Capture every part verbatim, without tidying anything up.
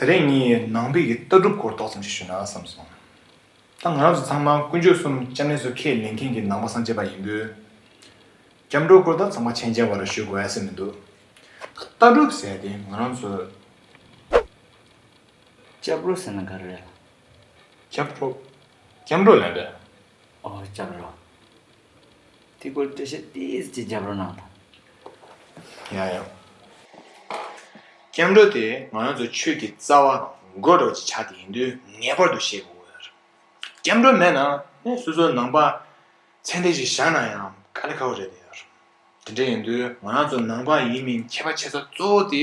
དེ་རིང་ངས་ནང་པའི་གི་ལྟ་གྲུབ་སྐོར་ཏོག་ཙམ་ཞིག་ཞུ་ན་བསམ་སོང་། ད་ང་རང་ཚོ་ཚང་མ་དཀོན་མཆོག་གསུམ་སྐྱབས་གནས་སུ་ཁས་ལེན་མཁན་གྱི་ནང་པ་སངས་རྒྱས་པ་ཡིན་དུས། སྐྱབས་འགྲོའི་སྐོར་ད་ཚང་མ་མཁྱེན་མཁྱེན་པ་རེད། ཞུ་དགོས་ཡ་ཟེར་མི་འདུག་ལྟ་གྲུབ་ཟེར་དེ་ང་རང་ཚོ། སྐྱབས་འགྲོ་ཟེར་ན་ག་རེ་རེད། སྐྱབས་འགྲོ། སྐྱབས་འགྲོ་ལབ་འདྲ། ཨོ། སྐྱབས་འགྲོ། དེ་སྐོར་འགྲེལ་བཤད་ཏོག་ཙམ་རྒྱབ་རོགས་གནང་དང་། ཡ་ཡ། སྐྱབས་འགྲོ་དེ་ང་རང་ཚོ་ཆོས་ཀྱི་རྩ་བ་དང་འགོ་འདྲ་བོ་ཅིག་ཆགས་བསྡད་ཡིན་དུས་ངེས་པར་དུ་ཤེས་དགོས་ཀྱི་ཡོད་རེད། སྐྱབས་འགྲོ་མེད་ན་ནི་སོ་སོའི་ནང་པ་ཚད་ལྡན་ཞིག་བཞག་ན་ཡང་དཀའ་ལས་ཁག་པོ་རེད་དེ་ཡོད་རེད། དེ་འདྲ་ཡིན་དུས་ང་རང་ཚོ་ནང་པ་ཡིན་མིན་ཁྱད་པར་ཕྱེ་ས་གཙོ་བོ་དེ་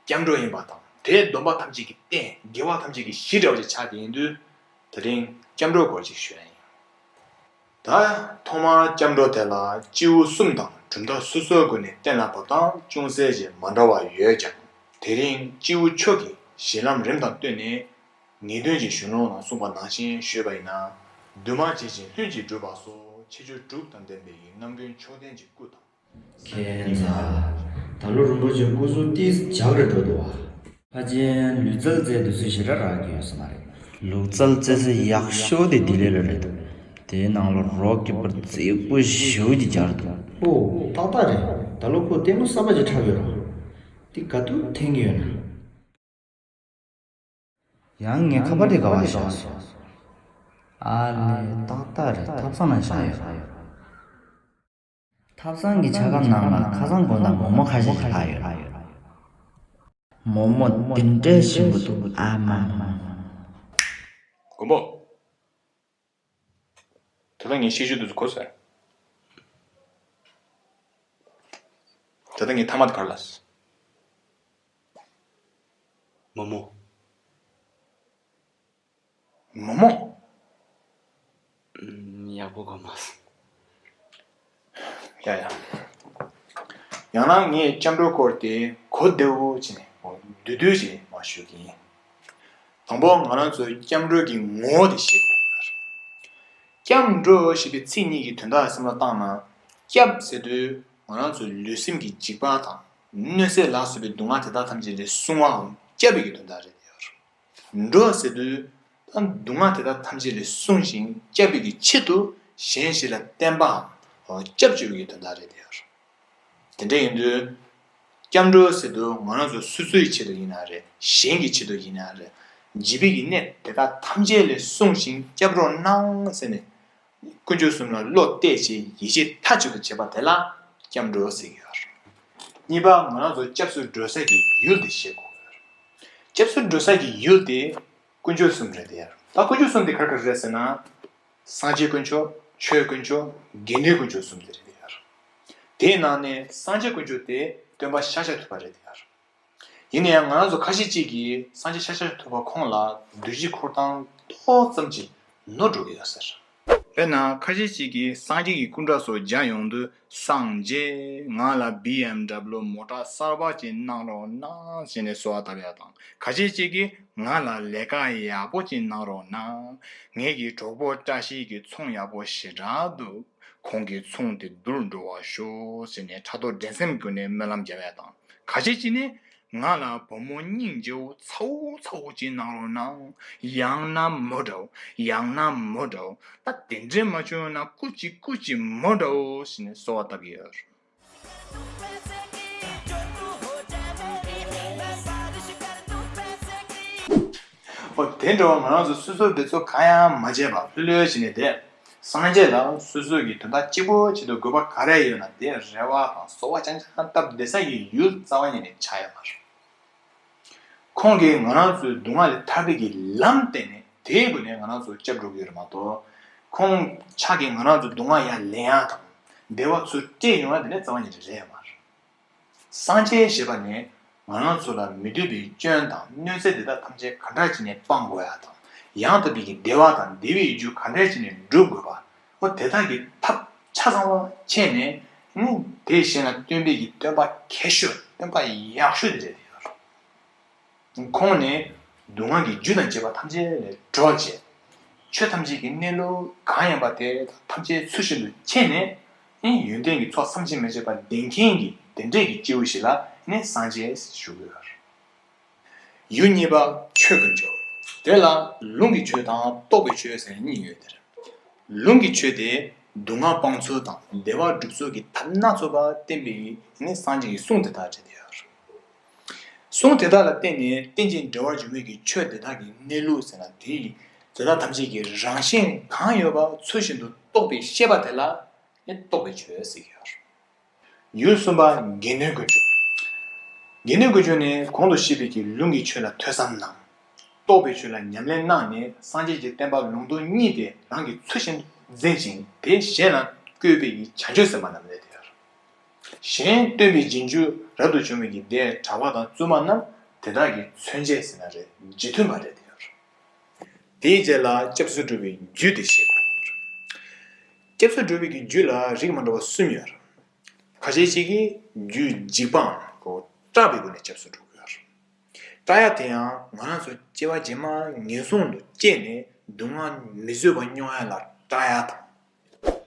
སྐྱབས་འགྲོ་ཡིན་པ་དང་། དེས་སྡོམ་པ་ཐམས་ཅད་ཀྱི་རྟེན། དགེ་བ་ཐམས་ཅད་ཀྱི་གཞི་འདྲ་བོ་ཅིག་ཆགས་བསྡད་ཡིན་དུས། དེ་རིང་སྐྱབས་འགྲོའི་སྐོར་ཅིག་ཞུ་ཡ་ཡིན། ད་ཐོག་མར་སྐྱབས་འགྲོ་དེ་ལ་སྐྱེས་བུ་གསུམ་དང་གྲུབ་མཐའ་སོ་སོའི་སྒོ་ནས་གཏན་ལ་ཕབ་སྟངས་ཅུང་ཟད་ཅིག་མ་འདྲ་བ་ཡོད་ཀྱང་། དེ་རིང་སྐྱེས་བུ་མཆོག་གི་གཞི་ལམ་རིམ་དང་བསྟུན་ནས་ངེས་དོན་གྱི་གཞུང་ལུགས་ནང་གསུངས་པ་ནང་བཞིན་ཞུས་པ་ཡིན་ན། འདུས་མ་བྱས་ཤིང་ལྷུན་གྱིས་གྲུབ་པ་སོགས་ཁྱད་ཆོས་དྲུག་དང་ལྡན་པའི་རྣམ་ཀུན་མཆོག་ལྡན་གྱི་སྐུ་དང་། ཁྱེད་ཚ། ད་ལོ་རིན་པོ་ཆེ་སྐུ་གཟུགས་ཏིས་འཇགས་རེ་འགྲོ་འདུག་བ། ཕལ་ཆེར་ལུས་རྩལ་རྩེད་དུས་ཚོད་ཞེ་དྲག་རག་གི་ཡོད་ས་མ་རེད། ལུས་རྩལ་རྩེད་ས་ཡག་ཤོས་དེ་ལྡི་ལི་ལ་རེད་འདུག་དེའི་ནང་ལ་རོགས་ཀྱི་པར་རྩེད་པོ་ཞེ་པོ་ཅིག་སྦྱར་འདུག་ཨོ། ཏག་ཏག་རེད། ད་ལོ་ཁོ་ལྟད་མོ་གསར་པ་ཅིག་འཁྲབ་ཡོད་ར། དེ་ག་དུས་འཐེན་གྱི་ཡོད་ན། ཡང་ངས་ཁ་པར་དེ་ག་བར་བཞག་སོང་། ཨ་ལས། ཏག་ཏག་རེད། ཐབ་ཚང་ནང་བཞག་ཡོད། ཐབ་ཚང་གི་ཆ་སྒམ་ནང་ལ་ཁ་སང་དགོང་དག་མོག་མོག་ཁ་ཤས་ཤིག་ལྷག་ཡོད། མོག་མོག་འདི་འདྲའི་ཞིམ་པོ་འདུག་ཨ་མ་མ་མ། མགོན་པོ། ད་ལྟ་ངས་བཤད་རྒྱུ་འདུག་གོ་ཟེར། ད་ལྟ་ངས་ཐ་མ་དེ་ག་རེ་ལབ། མོག་མོག་མོག་མོག་ཡག་པོ་གོ་མ་སོང་། ཡ་ཡ། ཡང་ན་ངས་སྐྱབས་འགྲོའི་སྐོར་དེ་གོ་བདེ་བོ་བྱས་ནས་བསྡུས་བསྡུས་བྱས་མར་ཞུ་གི་ཡིན། དང་པོ་ང་རང་ཚོའི་སྐྱབས་འགྲོའི་གི་ངོ་བོ་དེ་ཤེས་དགོས། སྐྱབས་འགྲོ་ཞེས་པའི་ཚིག་གཉིས་ཀྱི་དོན་དག་བསམ་བློ་བཏང་ན། སྐྱབས་ཟེར་དུས་ང་རང་ཚོའི་ལུས་སེམས་ཀྱི་འཇིགས་པ་དང་གནོད་འཚེ་ལ་སོགས་པའི་སྡུག་བསྔལ་དེ་དག་ཐམས་ཅད་ལས་སྲུང་བའམ་སྐྱབས་པའི་གི་དོན་དག་རེད་དེ། འགྲོ་ཟེར་དུས་ད་སྡུག་བསྔལ་དེ་དག་ཐམས་ཅད་ལས་སྲུང་ཞིང་སྐྱབས་པའི་གི་ཆེད་དུ་གཞན་ཞིག་ལ་བརྟེན་པའམ་སྐྱབས་བཅོལ་བའི་གི་དོན་དག་རེད་དེ། དེ་འདྲ་ཡིན་དུས། སྐྱབས་འགྲོ་ཟེར་དུས་ང་རང་ཚོ་སོ་སོའི་ཆེད་དུ་ཡིན་ན་རེད། གཞན་གྱི་ཆེད་དུ་ཡིན་ན་རེད། འཇིགས་པའི་གི་གནས་དེ་དག་ཐམས་ཅད་ལས་སྲུང་ཞིང་སྐྱབས་རོགས་གནང་ཟེར་ནས། དཀོན་མཆོག་གསུམ་ལ་བློ་གཏད་བྱས་ཡིད་ཆེས་མཐའ་གཅིག་ཏུ་བྱེད་པ་དེ་ལ་སྐྱབས་འགྲོ་ཟེར་གྱི་ཡོད་རེད། གཉིས་པ་ང་རང་ཚོ་སྐྱབས་སུ་འགྲོ་ས་གི་ཡུལ་དེ་ཤེས་དགོས་ཡོད་རེད། སྐྱབས་སུ་འགྲོ་ས་གི་ཡུལ་དེ་དཀོན་མཆོག་གསུམ་རེད་དེ། ད་དཀོན་མཆོག་གསུམ་དེ་ག་རེ་ག་རེ་རེད་ཟེར་ན། སངས་རྒྱས་དཀོན་མཆོག་ཆོས་དཀོན་མཆོག་དགེ་འདུན་དཀོན་མཆོག་གསུམ་དེ་རེད་དེ། དེའི་ནང་ནས་སངས་རྒྱས་དཀོན་མཆོག་དེ་སྟོན་པ་ཤཱཀྱ་ཐུབ་པ་རེད་དེ། ཡིན་ན་ཡང་ང་རང་ཚོ་ཁ་ཤས་ཅིག་གིས་སངས་རྒྱས་ཤཱཀྱ་ཐུབ་པ་ཁོང་ལ་བདུད་བཞི་འཁོར་སྟངས་ཏོག་ཙམ་ཅིག་ནོར་འགྲོ་གི་ཡོད་ཟེར། དཔེར་ན་ཁ་ཤས་ཅིག་གིས་སངས་རྒྱས་ཀྱི་སྐུ་འདྲ་སོགས་མཇལ་ཡོང་དུས། སངས་རྒྱས་ང་ལ་བི་ཨེམ་ཌབ་ལུ་མོ་ཊ་གསར་པ་ཅིག་གནང་རོགས་གནང་ཟེར་ནས་གསོལ་བ་བཏབ་ཡ་དང་། ཁ་ཤས་ཅིག་གིས་ང་ལ་ལས་ཀ་ཡག་པོ་ཅིག་གནང་རོགས་གནང་། ངེད་ཀྱི་གྲོགས་པོ་བཀྲ་ཤིས་ཀྱི་ཚོང་ཡག་པོ་ཞེ་དྲག་འདུག་ཁོང་གི་ཚོང་དེ་སྡུག་འགྲོ་བ་ཤོག་ཟེར་ནས་ཕྲག་དོག་འགྲན་སེམས་སྒོ་ནས་སྨོན་ལམ་རྒྱབ་ཡ་དང་། ཁ་ཤས་ཅིག་ནི། ང་ལ་བུ་མོ་སྙིང་རྗེ་བོ་ཚ་བོ་ཚ་བོ་ཅིག་གནང་རོགས་གནང་། ཡང་ན་མོ་འདྲ་བོ། ཡང་ན་མོ་འདྲ་བོ། ད་དེ་འདྲས་མ་བྱུང་ན་སྐུ་མཁྱེན་སྐུ་མཁྱེན་མོ་འདྲ་བོ་ཟེར་ནས་གསོལ་བ་བཏབ་ཀྱི་ཡོད། འོ། དེ་འདྲ་བ་ང་རང་ཚོ་སོ་སོར་འབད་རྩོལ་གང་ཡང་མ་བྱས་པར་ལྷོད་ལྷོད་བྱས་ནས་བསྡད། སངས་རྒྱས་ལ་སོ་སོ་གི་དོན་དག་གཅིག་པོ་ཆེད་དུ་དགོས་པ་ག་རེ་ཡོད་ན་དེ་རེ་བ་དང་གསོལ་བ་རྐྱང་རྐྱང་བཏབ་བསྡད་ས་ཡི་ཡུལ་རྩ་བ་ཉིད་ནས་ཆགས་ཡོད་མ་རེད། ཁོང་གིས་ང་རང་ཚོའི་སྡུག་བསྔལ་ལས་ཐར་པའི་གི་ལམ་བསྟན་ནས་དེའི་སྒོ་ནས་ང་རང་ཚོ་སྐྱབས་འགྲོ་གི་ཡོད་རེད་མ་གཏོགས། ཁོང་ཅག་གིས་ང་རང་ཚོའི་སྡུག་བསྔལ་ཡར་ལེན་ཡག་དང་བདེ་བ་ཚུར་སྤྲད་ཡོང་ཡག་དེ་ནི་རྩ་བ་ཉིད་ནས་རེད་ཡོད་མ་རེད། སངས་རྒྱས་ཞེས་པ་ནི་ང་རང་ཚོ་ལ་མི་འདོད་པའི་སྐྱོན་དང་གནོད་འཚེ་འདི་དག་ཐམས་ཅད་ག་འདྲ་བྱས་ནས་སྤང་དགོས་ཡག་དང་། ཡང་དག་པའི་གི་བདེ་བ་དང་བདེ་བའི་རྒྱུ་ག་འདྲ་བྱས་ནས་སྒྲུབ་དགོས་པ། འོ་དེ་དག་གི་ཐབས་ཆ་ཚང་བ་ཁྱེར་ནས་ནི་དེ་གཞན་ལ་སྟོན་པའི་གི་སྟོན་པ་མཁས་ཤོས་སྟོན་པ་ཡག་ཤོས་དེ་རེད་དེ། ཁོང་ནི་སྡུག་བསྔལ་གྱི་རྒྱུ་དང་བཅས་པ་ཐམས་ཅད་ལས་གྲོལ་བྱས། ཆོས་ཐམས་ཅད་ཀྱི་གནས་ལུགས་གང་ཡིན་པ་དེ་ཐམས་ཅད་ཚུལ་བཞིན་དུ་མཁྱེན་ནས་ནི་ཡོན་ཏན་གྱི་ཚོགས་བསམ་གྱིས་མི་ཁྱབ་པ་ལྡན་མཁན་གྱི་དེ་འདྲས་ཀྱི་སྐྱེས་བུ་ཞིག་ལ་ནི་སངས་རྒྱས་ཞུ་གི་ཡོད། ཡུལ་གཉིས་པ་ཆོས་དཀོན་མཆོག་དེ་ལ་ལུང་གི་ཆོས་དང་རྟོགས་པའི་ཆོས་ཟེར་གཉིས་ཡོད་དེ། ལུང་གི་ཆོས་དེ་སྡུག་བསྔལ་སྤང་ཚུལ་དང་བདེ་བ་སྒྲུབ་ཚུལ་གྱི་ཐབས་སྣ་ཚོགས་པ་བསྟན་པའི་ནི་སངས་རྒྱས་ཀྱི་གསུང་དེ་དག་བྲིས་ཏེ་ཡོད། གསུང་དེ་དག་ལ་བརྟེན་ནས་རྟེན་ཅིང་འབྲེལ་བར་འབྱུང་བའི་གི་ཆོས་དེ་དག་གི་གནས་ལུགས་ཟེར་ན་དེ་ཡི་དེ་དག་ཐམས་ཅད་ཀྱི་རང་བཞིན་གང་ཡོད་པ་ཚུལ་བཞིན་དུ་རྟོགས་པའི་ཤེས་པ་དེ་ལ་ནི་རྟོགས་པའི་ཆོས་ཟེར་གྱི་ཡོད། ཡུལ་གསུམ་པ་དགེ་འདུན་དཀོན་མཆོག་དགེ་འདུན་དཀོན་མཆོག་ནི་གོང་དུ་བཤད་པའི་གི་ལུང་གི་ཆོས་ལ་ཐོས་བསམ་གནང་། རྟོགས་པའི་ཆོས་ལ་ཉམས་ལེན་གནང་ནས་སངས་རྒྱས་ཀྱི་བསྟན་པ་ལུང་རྟོགས་གཉིས་དེ་རང་གི་ཚུལ་བཞིན་འཛིན་ཅིང་དེ་གཞན་ལ་བཀོད་པའི་གི་བྱང་ཆུབ་སེམས་དཔའ་རྣམས་རེད་དེ། གཞན་སྟོན་པའི་རྗེས་འཇུག་རབ་ཏུ་བྱུང་བའི་གི་སྡེ་གྲྭ་པ་དང་བཙུན་མ་རྣམས་དེ་དག་གི་མཚོན་བྱེད་ཟེར་ན་རེད་རྗེས་མཐུན་པ་རེད་དེ། དེའི་རྗེས་ལ་སྐྱབས་སུ་འགྲོ་བའི་རྒྱུ་དེ་བཤད་དགོས། སྐྱབས་སུ་འགྲོ་བའི་གི་རྒྱུ་ལ་རིགས་མ་འདྲ་བ་གསུམ་ཡོད། ཁ་ཤས་ཅིག་གིས་རྒྱུ་འཇིགས་པའམ་ཁོ་སྐྲག་པའི་སྒོ་ནས་སྐྱབས་སུ་འགྲོ་དགོས། སྐྲག་ཡ་དེ་ཡང་ང་རང་ཚོ་སྐྱེ་བ་རྗེས་མ་ངན་སོང་དུ་སྐྱེས་ནས་སྡུག་བསྔལ་མི་བཟོད་པ་མྱོང་ཡ་ལ་སྐྲག་ཡ་དང་།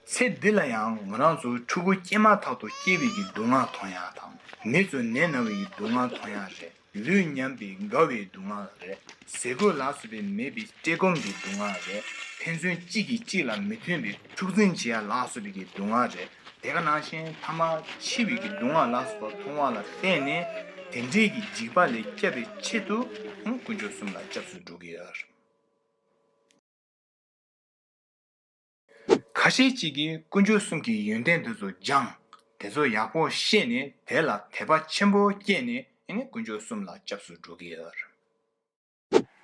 ཚེ་འདི་ལ་ཡང་ང་རང་ཚོ་ཕྲུ་གུ་སྐྱེས་མ་ཐག་ཏུ་སྐྱེ་བའི་གི་སྡུག་བསྔལ་མཐོང་ཡ་དང་། མི་ཚོ་ནད་ན་བའི་གི་སྡུག་བསྔལ་མཐོང་ཡ་རེད། ལུས་ཉམས་པའི་རྒ་བའི་སྡུག་བསྔལ་རེད། ཟས་གོས་ལ་སོགས་པའི་མེད་པའི་བཀྲེས་སྐོམ་གྱི་སྡུག་བསྔལ་རེད། ཕན་ཚུན་གཅིག་གིས་གཅིག་ལ་མི་མཐུན་པའི་འཁྲུག་འཛིང་བྱེད་ཡ་ལ་སོགས་པའི་གི་སྡུག་བསྔལ་རེད། དེ་ག་ནང་བཞིན་ཐ་མ་འཆི་བའི་གི་སྡུག་བསྔལ་ལ་སོགས་པ་མཐོང་བ་ལ་བརྟེན་ནས་དེ་འདྲའི་གི་འཇིགས་པ་ལས་སྐྱབས་པའི་ཆེད་དུ་དཀོན་མཆོག་གསུམ་ལ་སྐྱབས་སུ་འགྲོ་གི་ཡོད། ཁ་ཤས་ཅིག་གིས་དཀོན་མཆོག་གསུམ་གྱི་ཡོན་ཏན་དེ་ཚོ་སྦྱངས། དེ་ཚོ་ཡག་པོ་ཤེས་ནས་དེ་ལ་དད་པ་ཆེན་པོ་སྐྱེས་ནས་ཨེ་ནི་དཀོན་མཆོག་གསུམ་ལ་སྐྱབས་སུ་འགྲོ་གི་ཡོད།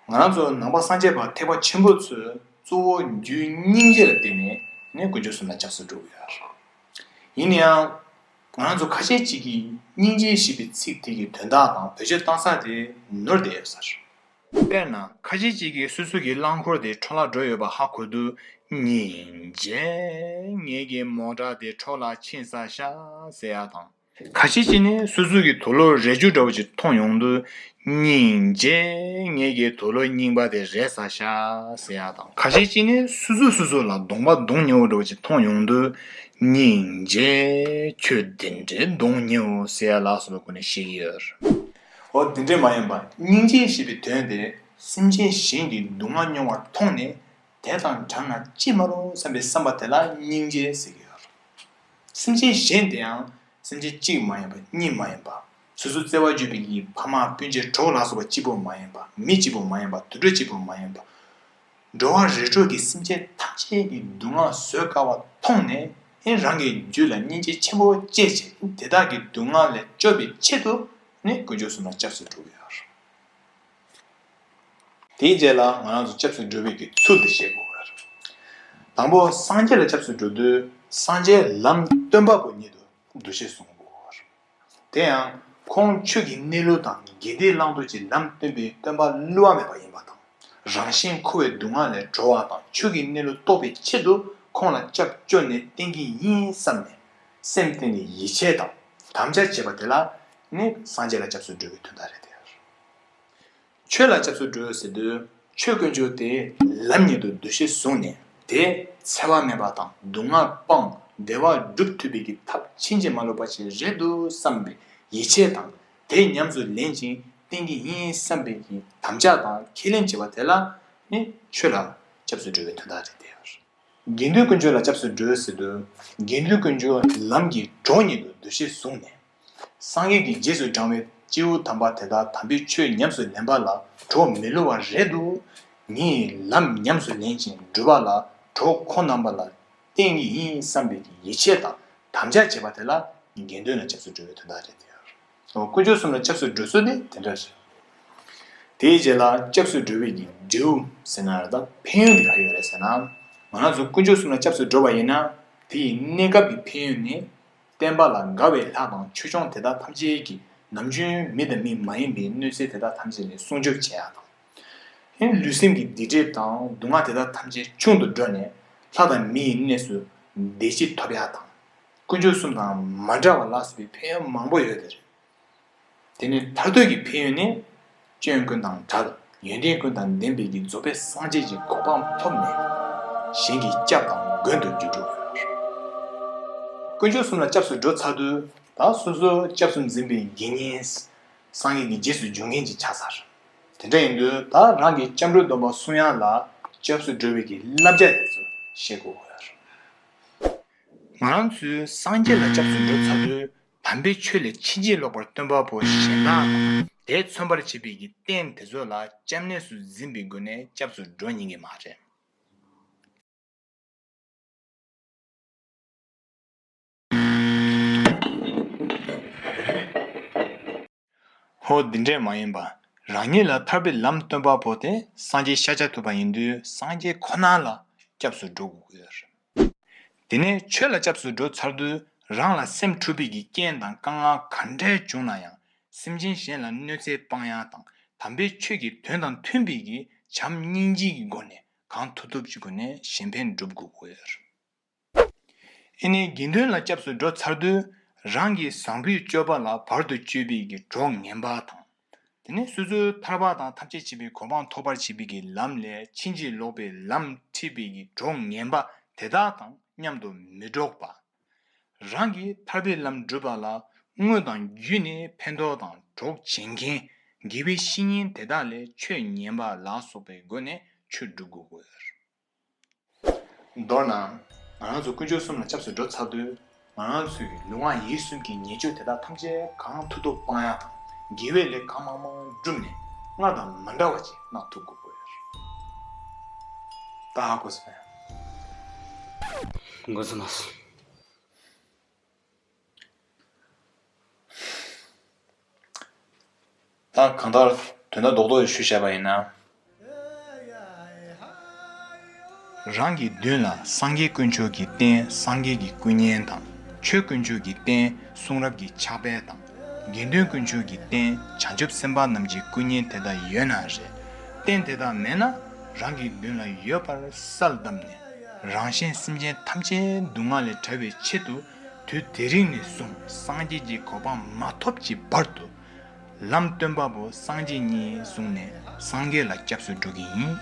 ང་རང་ཚོ་ནང་པ་སངས་རྒྱས་པ་ཐེག་པ་ཆེན་པོ་ཚོས་གཙོ་བོ་རྒྱུའི་སྙིང་རྗེ་ལ་བརྟེན་ནས་ནི་དཀོན་མཆོག་གསུམ་ལ་སྐྱབས་སུ་འགྲོ་གི་ཡོད། ཡིན་ན་ཡང་། ང་རང་ཚོ་ཁ་ཤས་ཅིག་གིས་སྙིང་རྗེ་ཞེས་པའི་ཚིག་དེ་གི་དོན་དག་དང་བེད་སྤྱོད་བཏང་ས་དེ་ནོར་བསྡད་ཡོད་ས་རེད། དཔེར་ན་ཁ་ཤས་ཅིག་གིས་སོ་སོ་གི་རླངས་འཁོར་དེ་འཕྲོ་བརླག་འགྲོ་ཡོད་པ་ཧ་གོ་དུས་སྙིང་རྗེ། ངེད་ཀྱི་མོ་ཊ་དེ་འཕྲོ་བརླག་ཕྱིན་ཚར་ཤག་ཟེར་ཡ་དང་། ཁ་ཤས་ཅིག་ནི་སོ་སོ་གི་དུག་ལོག་རས་ཆུང་འདྲ་བོ་ཅིག་མཐོང་ཡོང་དུས་སྙིང་རྗེ། ངེད་ཀྱི་དུག་ལོག་རྙིང་པ་དེ་རལ་ཚར་ཤག་ཟེར་ཡ་དང་། ཁ་ཤས་ཅིག་ནི་སོ་སོ་སོ་སོ་ལ་གདོང་པ་གདོང་ཉེ་བོ་འདྲ་བོ་ཅིག་མཐོང་ཡོང་དུས་སྙིང་རྗེ། ཁྱོད་འདི་འདྲའི་གདོང་ཉེ་བོ་ཟེར་ཡ་ལ་སོགས་པའི་སྒོ་ནས་བཤད་ཀྱི་ཡོད། འོ་དེ་འདྲས་མ་ཡིན་པ་སྙིང་རྗེ་ཞེས་པའི་དོན་དེ་སེམས་ཅན་གཞན་གྱི་སྡུག་བསྔལ་མྱོང་བར་མཐོང་ནས་དེ་དང་བྲལ་ན་ཅི་མ་རུང་བསམ་པའི་བསམ་པ་དེ་ལ་སྙིང་རྗེ་ཟེར་གྱི་ཡོད། སེམས་ཅན་གཞན་དེ་ཡང་སེམས་ཅན་གཅིག་མ་ཡིན་པ་གཉིས་མ་ཡིན་པ། སོ་སོའི་བརྩེ་བ་བརྗོད་པའི་ཕ་མ་སྤུན་མཆེད་གྲོགས་ལ་སོགས་པ་གཅིག་པོ་མ་ཡིན་པ། མི་གཅིག་པོ་མ་ཡིན་པ། དུད་འགྲོ་གཅིག་པོ་མ་ཡིན་པ། འགྲོ་བ་རིགས་དྲུག་གི་སེམས་ཅན་ཐམས་ཅད་ཀྱི་སྡུག་བསྔལ་བཟོད་དཀའ་བ་མཐོང་ནས་ཨེ་རང་གི་རྒྱུད་ལ་སྙིང་རྗེ་ཆེན་པོ་སྐྱེས་བྱས་དེ་དག་གི་སྡུག་བསྔལ་ལས་སྐྱོབ་པའི་ཆེད་དུ་ནི་དཀོན་མཆོག་གསུམ་ལ་སྐྱབས་སུ་འགྲོ་གི་ཡོད། དེའི་རྗེས་ལ་ང་རང་ཚོ་སྐྱབས་སུ་འགྲོ་བའི་གི་ཚུལ་དེ་བཤད་དགོས་པ་རེད། དང་པོ་སངས་རྒྱས་ལ་སྐྱབས་སུ་འགྲོ་དུས་སངས་རྒྱས་ལམ་སྟོན་པ་པོ་ཉིད་དུ་འདུ་ཤེས་བཟུང་དགོས་པ་རེད། དེ་ཡང་ཁོང་ཆོས་ཀྱི་གནས་ལུགས་དང་དགེ་སྡིག་བླང་དོར་གྱི་ལམ་སྟོན་པའི་སྟོན་པ་བསླུ་བ་མེད་པ་ཡིན་པ་དང་། རང་གཞན་འཁོར་བའི་སྡུག་བསྔལ་ལས་གྲོལ་བ་དང་ཆོས་ཀྱི་གནས་ལུགས་རྟོགས་པའི་ཆེད་དུ་ཁོང་ལ་སྐྱབས་བཅོལ་ནས་བསྟེན་གྱི་ཡིན་བསམ་ནས་སེམས་གཏིང་ནས་ཡིད་ཆེས་དང་དམ་བཅའ་བྱས་པ་དེ་ལ་ནི་སངས་རྒྱས་ལ་སྐྱབས་སུ་འགྲོ་བའི་དོན་དག་རེད་དེ། ཆོས་ལ་སྐྱབས་སུ་འགྲོ་ཟེར་དུས་ཆོས་དཀོན་མཆོག་དེ་ལམ་ཉིད་དུ་འདུ་ཤེས་བཟུང་ནས་དེ་འཚེ་བ་མེད་པ་དང་སྡུག་བསྔལ་སྤངས་བདེ་བ་སྒྲུབ་ཐུབ་པའི་གི་ཐབས་ཕྱིན་ཅི་མ་ལོག་པ་ཞིག་རེད་འདུག་བསམ་པའི་ཡིད་ཆེས་དང་དེ་ཉམས་སུ་ལེན་ཅིང་བསྟེན་གྱི་ཡིན་བསམ་པའི་གི་དམ་བཅའ་དང་ཁས་ལེན་བྱེད་པ་དེ་ལ་ནི་ཆོས་ལ་སྐྱབས་སུ་འགྲོ་བའི་དོན་དག་རེད་དེ། དགེ་འདུན་དཀོན་མཆོག་ལ་སྐྱབས་སུ་འགྲོ་ཟེར་དུས་དགེ་འདུན་དཀོན་མཆོག་ལམ་གྱི་གྲོགས་ཉིད་དུ་འདུ་ཤེས་བཟུང་ནས། སངས་རྒྱས་ཀྱི་རྗེས་སུ་འབྲང་བའི་སྐྱེས་བུ་དམ་པ་དེ་དག་དམ་པའི་ཆོས་ཉམས་སུ་ལེན་པ་ལ་གྲོགས་མི་བསླུ་བ་རེད་འདུག་ངས་ལམ་ཉམས་སུ་ལེན་ཅིང་སྒྲུབ་པ་ལ་གྲོགས་ཁོང་རྣམ་པ་ལ་བསྟེན་གྱི་ཡིན་བསམ་པའི་ཡིད་ཆེས་དང་དམ་བཅའ་བྱེད་པ་དེ་ལ་དགེ་འདུན་ལ་སྐྱབས་སུ་འགྲོ་བའི་དོན་དག་རེད་དེ། དཀོན་མཆོག་གསུམ་ལ་སྐྱབས་སུ་འགྲོ་ཚུལ་ནི་དེ་འདྲ་རེད། དེའི་རྗེས་ལ་སྐྱབས་སུ་འགྲོ་བའི་གི་འབྲས་བུ་ཟེར་ན་རེད་ད་ཕན་ཡོན་དེ་ག་ཡོད་རེད་ཟེར་ན། ང་རང་ཚོ་དཀོན་མཆོག་གསུམ་ལ་སྐྱབས་སུ་འགྲོ་བ་ཡིན་ན་དེ་ཡི་གནས་སྐབས་ཀྱི་ཕན་ཡོན་ནི། བསྟན་པ་ལ་དགའ་བའི་ལྷ་དང་ཆོས་སྐྱོང་དེ་དག་ཐམས་ཅད་ཀྱིས་ནམ་རྒྱུན་མི་དང་མི་མ་ཡིན་པའི་གནོད་འཚེ་དེ་དག་ཐམས་ཅད་ལས་སྲུང་སྐྱོབ་བྱེད་ཡག་དང་། ལུས་སེམས་ཀྱི་སྡིག་སྒྲིབ་དང་སྡུག་བསྔལ་དེ་དག་ཐམས་ཅད་ཆུང་དུ་འགྲོ་ནས་ལྷ་དང་མི་ཡི་གནས་སུ་བདེ་སྐྱིད་ཐོབ་ཡག་དང་། དཀོན་མཆོག་གསུམ་དང་མ་འདྲ་བ་ལ་སོགས་པའི་ཕན་ཡོན་མང་པོ་ཡོད་དེ་རེད། དེ་ནས་མཐར་ཐུག་གི་ཕན་ཡོན་ནི། སྐྱོན་ཀུན་དང་བྲལ། ཡོན་ཏན་ཀུན་དང་ལྡན་པའི་གི་རྫོགས་པའི་སངས་རྒྱས་ཀྱི་གོ་འཕང་ཐོབ་ནས། གཞན་གྱི་སྐྱབས་དང་མགོན་དུ་འགྱུར་འགྲོ་བའི། དཀོན་མཆོག་གསུམ་ལ་སྐྱབས་སུ་འགྲོ་ཚར་དུས་ད་སོ་སོ་སྐྱབས་སུ་འཛིན་པའི་དགེ་བསྙེན། སངས་རྒྱས་ཀྱི་རྗེས་སུ་འཇུག་མཁན་ཅིག་ཆགས་ཚར། དེ་འདྲ་ཡིན་དུས་ད་རང་གི་སྐྱབས་འགྲོའི་སྡོམ་པ་སྲུང་ཡག་ལ་སྐྱབས་སུ་འགྲོ་བའི་གི་བསླབ་བྱ་དེ་ཚོ་ཤེས་དགོས་ཡོད། ང་རང་ཚོས་སངས་རྒྱས་ལ་སྐྱབས་སུ་འགྲོ་ཚར་དུས་དམ་པའི་ཆོས་ལས་ཕྱིན་ཅི་ལོག་པར་སྟོན་པ་པོ་གཞན་དག་དང་དེས་མཚོན་པར་བྱེད་པའི་གི་རྟེན་དེ་ཚོ་ལ་སྐྱབས་གནས་སུ་འཛིན་པའི་སྒོ་ནས་སྐྱབས་སུ་འགྲོ་ཉན་གི་མ་རེད། ཧོ། འདི་འདྲས་མ་ཡིན་པ། རང་ཉིད་ལ་ཐར་པའི་ལམ་སྟོན་པ་པོ་དེ་སངས་རྒྱས་ཤཱཀྱ་ཐུབ་པ་ཡིན་དུས་སངས་རྒྱས་ཁོ་ན་ལ་སྐྱབས་སུ་འགྲོ་དགོས་ཀྱི་ཡོད་རེད། དེ་ནས་ཆོས་ལ་སྐྱབས་སུ་འགྲོ་ཚར་དུས་རང་ལ་སེམས་འཁྲུལ་པའི་གི་རྐྱེན་དང་དཀའ་ངལ་ག་འདྲས་བྱུང་ན་ཡང་སེམས་ཅན་གཞན་ལ་གནོད་འཚེ་སྤང་ཡག་དང་དམ་པའི་ཆོས་ཀྱི་དོན་དང་མཐུན་པའི་གི་བྱམས་སྙིང་རྗེའི་གི་སྒོ་ནས་གང་ཐུབ་ཐུབ་ཀྱི་སྒོ་ནས་གཞན་ཕན་སྒྲུབ་དགོས་ཀྱི་ཡོད་རེད། ཨེ་ནས་དགེ་འདུན་ལ་སྐྱབས་སུ་འགྲོ་ཚར་དུས་རང་གི་བཟང་པོའི་སྤྱོད་པ་ལ་བར་དུ་གཅོད་པའི་གི་གྲོགས་ངན་པ་དང་། དེ་ནས་སོ་སོའི་ཐར་པ་དང་ཐམས་ཅད་མཁྱེན་པའི་གོ་འཕང་ཐོབ་པར་བྱེད་པའི་གི་ལམ་ལས་ཕྱིན་ཅི་ལོག་པའི་ལམ་ཁྲིད་པའི་གི་གྲོགས་ངན་པ་དེ་དག་དང་མཉམ་དུ་མི་འགྲོགས་པ། རང་གིས་ཐར་པའི་ལམ་བསྒྲུབ་པ་ལ་དངོས་དང་བརྒྱུད་ནས་ཕན་ཐོགས་དང་གྲོགས་བྱེད་མཁན་དགེ་བའི་བཤེས་གཉེན་དེ་དག་ལས་ཆོས་ཉན་པ་ལ་སོགས་པའི་སྒོ་ནས་ཆོས་སྒྲུབ་དགོས་ཀྱི་ཡོད། མདོར་ན། ང་རང་ཚོ་དཀོན་མཆོག་གསུམ་ལ་སྐྱབས་སུ་འགྲོ་ཚར་དུས། ང་རང་ཚོའི་ལུས་ངག་ཡིད་གསུམ་གྱི་ཉེས་སྤྱོད་དེ་དག་ཐམས་ཅད་གང་ཐུབ་ཐུབ་སྤང་ཡག་དང་། དགེ་བའི་ལས་གང་མང་མང་བསྒྲུབས་ནས་སྔར་དང་མ་འདྲ་བ་ཅིག་གནང་ཐུབ་དགོས་ཀྱི་ཡོད་རེད། ད་ཧ་གོ་སོང་ངས། གོ་སོང་ལགས། ད་གང་ལྟར་དོན་དག་རྡོག་རྡོག་ཞུས་བཞག་པ་ཡིན་ན། རང་གི་མདུན་ལ་སངས་རྒྱས་དཀོན་མཆོག་གི་རྟེན་སངས་རྒྱས་ཀྱི་སྐུ་བརྙན་དང་། ཆོས་དཀོན་མཆོག་གི་རྟེན་གསུང་རབ་ཀྱི་ཕྱག་དཔེ་དང་། དགེ་འདུན་དཀོན་མཆོག་གི་རྟེན་བྱང་ཆུབ་སེམས་དཔའ་རྣམས་ཀྱི་སྐུ་བརྙན་དེ་དག་ཡོད་ན་རེད། རྟེན་དེ་དག་མེད་ན་རང་གི་མདུན་ལ་ཡོད་པར་གསལ་བཏབ་ནས། རང་གཞན་སེམས་ཅན་ཐམས་ཅད་སྡུག་བསྔལ་ལས་བྲལ་བའི་ཆེད་དུ་དུས་དེ་རིང་ནས་བཟུང་སངས་རྒྱས་ཀྱི་གོ་འཕང་མ་ཐོབ་ཀྱི་བར་དུ། ལམ་སྟོན་པ་པོ་སངས་རྒྱས་ཉིད་བཟུང་ནས་སངས་རྒྱས་ལ་སྐྱབས་སུ་འགྲོ་གི་ཡིན།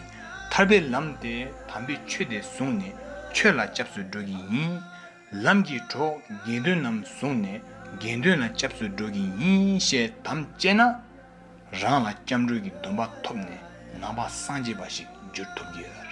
ཐར་པའི་ལམ་དེ་དམ་པའི་ཆོས་དེ་བཟུང་ནས་ཆོས་ལ་སྐྱབས་སུ་འགྲོ་གི་ཡིན། ལམ་གྱི་གྲོགས་དགེ་འདུན་རྣམས་བཟུང་ནས་དགེ་འདུན་ལ་སྐྱབས་སུ་འགྲོ་གི་ཡིན་ཞེས་དམ་བཅས་ན། རང་ལ་སྐྱབས་འགྲོའི་གི་སྡོམ་པ་ཐོབ་ནས་ནང་པ་སངས་རྒྱས་པ་ཞིག་འགྱུར་ཐུབ་ཀྱི་ཡོད།